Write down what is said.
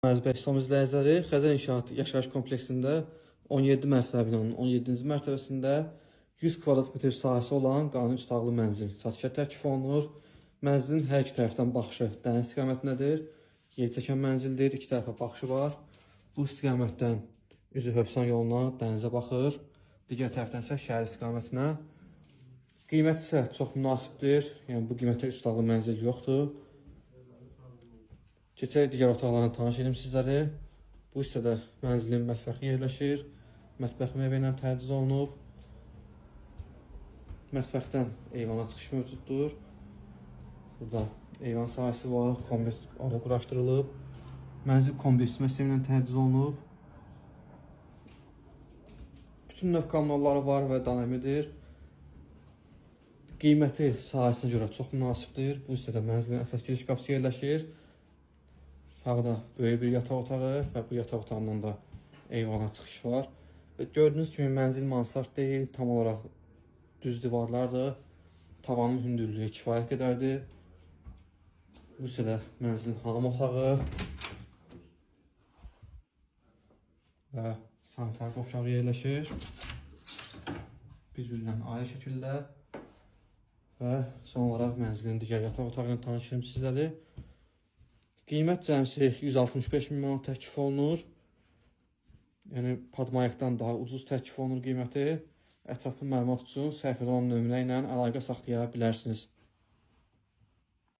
Əziz İslam izləyiciləri, Xəzər İnşaat Yaşayış Kompleksində 17 mərtəbə binanın 17-ci mərtəbəsində 100 kvadrat metr sahəsi olan qanuni üç otaqlı mənzil satışa təklif olunur. Mənzilin hər iki tərəfdən baxışı dəniz istiqamətindədir. Yer çəkən mənzildir, iki tərəfə baxışı var. Bu istiqamətdən üzü Hövsan yoluna, dənizə baxır. Digər tərəfdən isə şəhər istiqamətinə. Qiymət isə çox münasibdir. Yəni bu qiymətə üç otaqlı mənzil yoxdur. Keçək digər otaqlarla tanış edim sizləri. Bu hissədə mənzilin mətbəxi yerləşir. Mətbəx mebeli ilə təchiz olunub. Mətbəxdən eyvana çıxış mövcuddur. Burada eyvan sahəsi var, kombi orada quraşdırılıb. Mənzil kombi isitmə sistemi ilə təchiz olunub. Bütün növ kommunalları var və daimidir. Qiyməti sahəsinə görə çox münasibdir. Bu hissədə mənzilin əsas giriş qapısı yerləşir. Sağda böyük bir yataq otağı və bu yataq otağından da eyvana çıxış var. Və gördüyünüz kimi mənzil mansard deyil, tam olaraq düz divarlardır. Tavanın hündürlüyü kifayət qədərdir. Bu hissədə mənzilin hamam otağı və sanitar qovşağı yerləşir. Bir-birindən ayrı şəkildə və son olaraq mənzilin digər yataq otağı ilə tanış edim sizləri. Qiymət cəmsi 165 min manat təklif olunur. Yəni Padmayaqdan daha ucuz təklif olunur qiyməti. Ətraflı məlumat üçün səhifədə olan nömrə ilə əlaqə saxlaya bilərsiniz.